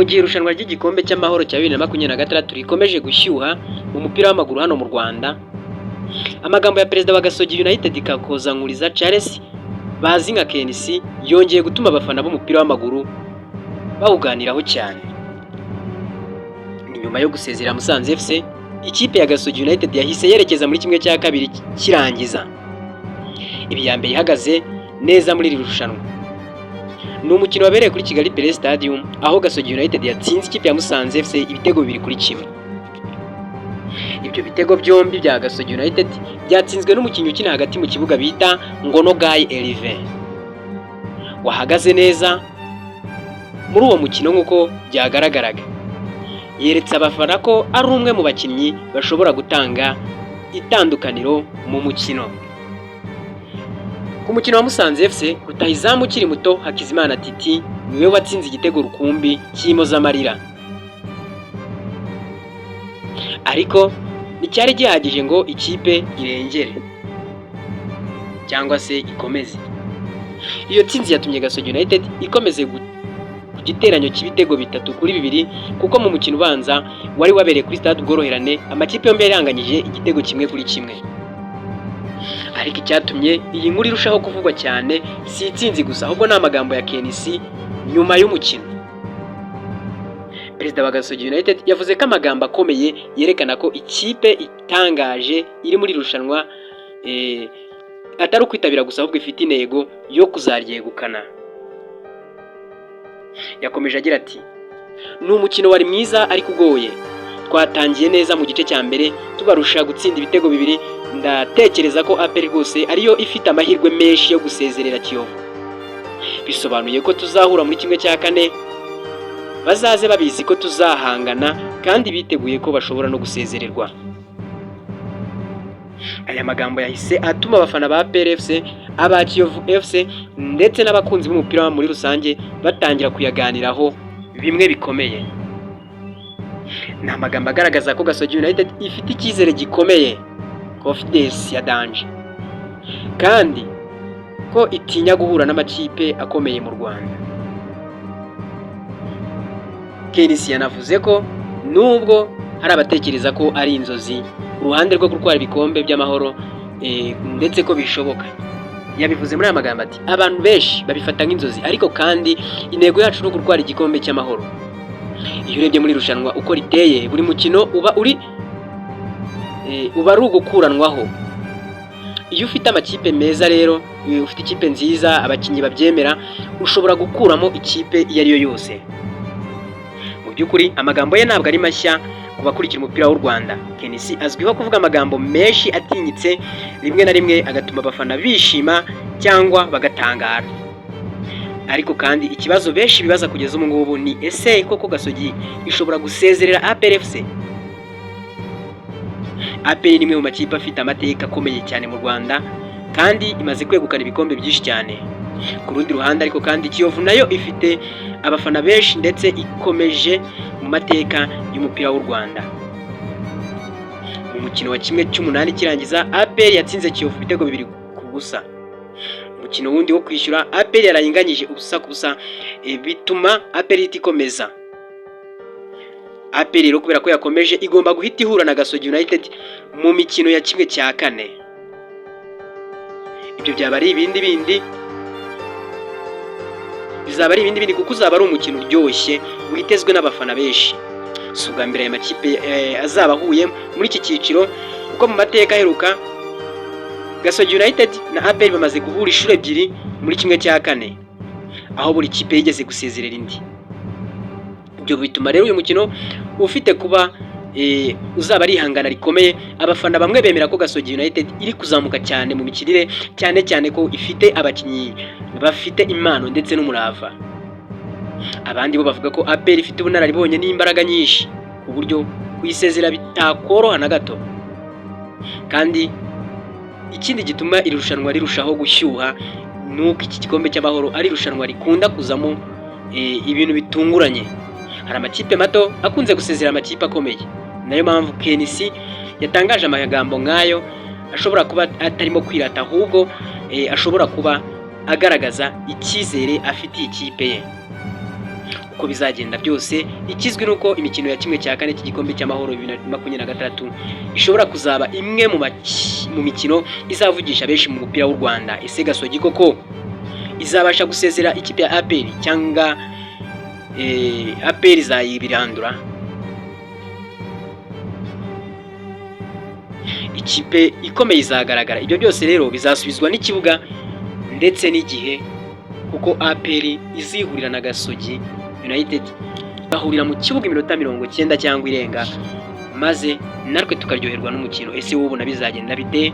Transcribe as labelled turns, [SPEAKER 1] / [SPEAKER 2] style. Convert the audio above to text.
[SPEAKER 1] Mu gihe irushanwa ry'igikombe cy'amahoro cya 2026 rikomeje gushyuha mu mupira w'amaguru hano mu Rwanda, amagambo ya perezida wa Gasogi United, Kakooza Nkuriza Charles bazi nka KNC, yongeye gutuma abafana b'umupira w'amaguru bawuganiraho cyane. Ni nyuma yo gusezera Musanze FC, ikipe ya Gasogi United yahise yerekeza muri 1/2 kirangiza. Ibi ya mbere ihagaze neza muri iri rushanwa. Ni umukino wabereye kuri Kigali Pele Stadium, aho Gasogi United yatsinze ikipe ya Musanze FC ibitego 2-1. Ibyo bitego byombi bya Gasogi United byatsinzwe n'umukinnyi ukina hagati mu kibuga bita Ngono Guy Elive, wahagaze neza muri uwo mukino nk'uko byagaragaraga. Yeretse abafana ko ari umwe mu bakinnyi bashobora gutanga itandukaniro mu mukino. Ku mukino wa Musanze FC, rutahizamu ukiri muto Hakizimana Titi niwe watsinze igitego rukumbi cy'impozamarira. Ariko nticyari gihagije ngo ikipe irengere cyangwa se ikomeze. Iyo tsinzi yatumye Gasogi United ikomeze ku giteranyo cy'ibitego 3-2, kuko mu mukino ubanza wari wabereye kuri Stade Ubworoherane amakipe yombi yaranganyije igitego 1-1. Ariko icyatumye iyi nkuru irushaho kuvugwa cyane si intsinzi gusa, ahubwo ni amagambo ya KNC nyuma y'umukino. Perezida wa Gasogi United yavuze ko amagambo akomeye yerekana ko ikipe itangaje iri muri irushanwa atari ukwitabira gusa, ahubwo ifite intego yo kuzaryegukana. Yakomeje agira ati: "Ni umukino wari mwiza ariko ugoye. Twatangiye neza mu gice cya mbere tubarusha gutsinda ibitego bibiri. Ndatekereza ko APR rwose ariyo ifite amahirwe menshi yo gusezerera Kiyovu. Bisobanuye ko tuzahura muri 1/4. Bazaze babizi ko tuzahangana kandi biteguye ko bashobora no gusezererwa." Aya magambo yahise atuma abafana ba APR FC, aba Kiyovu FC ndetse n'abakunzi b'umupira muri rusange batangira kuyaganiraho bimwe bikomeye. Ni amagambo agaragaza ko Gasogi United ifite icyizere gikomeye, confidence ya danger, kandi ko itinya guhura n'amakipe akomeye mu Rwanda. KNC yanavuze ko nubwo hari abatekereza ko ari inzozi uruhande rwo gutwara ibikombe by'amahoro, ndetse ko bishoboka. Yabivuze muri aya magambo ati: "Abantu benshi babifata nk'inzozi, ariko kandi intego yacu ni ugutwara igikombe cy'amahoro. Iyo urebye muri irushanwa uko riteye, buri mukino uba ari ugukuranwaho. Iyo ufite amakipe meza rero, iyo ufite ikipe nziza, abakinnyi babyemera, ushobora gukuramo ikipe iyo ari yo yose." Mu by'ukuri amagambo ye ntabwo ari mashya ku bakurikira umupira w'u Rwanda. KNC azwiho kuvuga amagambo menshi atinyitse, rimwe na rimwe agatuma abafana bishima cyangwa bagatangara. Ariko kandi ikibazo benshi bibaza kugeza ubu ngubu ni: ese koko Gasogi ishobora gusezerera APR FC? APR ni imwe mu makipe afite amateka akomeye cyane mu Rwanda kandi imaze kwegukana ibikombe byinshi cyane. Ku rundi ruhande ariko kandi, Kiyovu nayo ifite abafana benshi ndetse ikomeje mu mateka y'umupira w'u Rwanda. Mu mukino wa 1/8 kirangiza, APR yatsinze Kiyovu ibitego 2-0. Umukino wundi wo kwishyura, APR yarayinganyije 0-0, bituma APR ihita ikomeza. APR rero, kubera ko yakomeje, igomba guhita ihura na Gasogi United mu mikino ya 1/4. Ibyo byaba ari ibindi bindi, bizaba ari ibindi bindi, kuko uzaba ari umukino uryoshye witezwe n'abafana benshi. Si ubwa mbere aya makipe azaba ahuye muri iki cyiciro, kuko mu mateka aheruka Gasogi United na APR bamaze guhura inshuro ebyiri muri 1/4, aho buri kipe yigeze gusezerera indi. Ibyo bituma rero uyu mukino ufite kuba uzaba ari ihangana rikomeye. Abafana bamwe bemera ko Gasogi United iri kuzamuka cyane mu mikinire, cyane cyane ko ifite abakinnyi bafite impano ndetse n'umurava. Abandi bo bavuga ko APR ifite ubunararibonye n'imbaraga nyinshi, ku buryo kuyisezera bitakoroha na gato. Kandi ikindi gituma iri rushanwa rirushaho gushyuha ni uko iki gikombe cy'amahoro ari irushanwa rikunda kuzamo ibintu bitunguranye. Hari amakipe mato akunze gusezera amakipe akomeye. Nayo mpamvu KNC yatangaje amagambo nk'ayo, ashobora kuba atarimo kwirata, ahubwo ashobora kuba agaragaza icyizere afitiye ikipe ye. Uko Uko bizagenda byose, ikizwi ni uko imikino ya 1/4 cy'igikombe cy'Amahoro 2026 ishobora kuzaba imwe mu mikino izavugisha benshi mu mupira w'u Rwanda. Ese Gasogi koko izabasha gusezera ikipe ya APR, cyangwa APR izayibirandura? Ikipe ikomeye izagaragara. Ibyo byose rero bizasubizwa n'ikibuga ndetse n'igihe, kuko APR izihurira na Gasogi United, bahurira mu kibuga iminota 90 cyangwa irenga, maze natwe tukaryoherwa n'umukino. Ese wowe ubona bizagenda bite?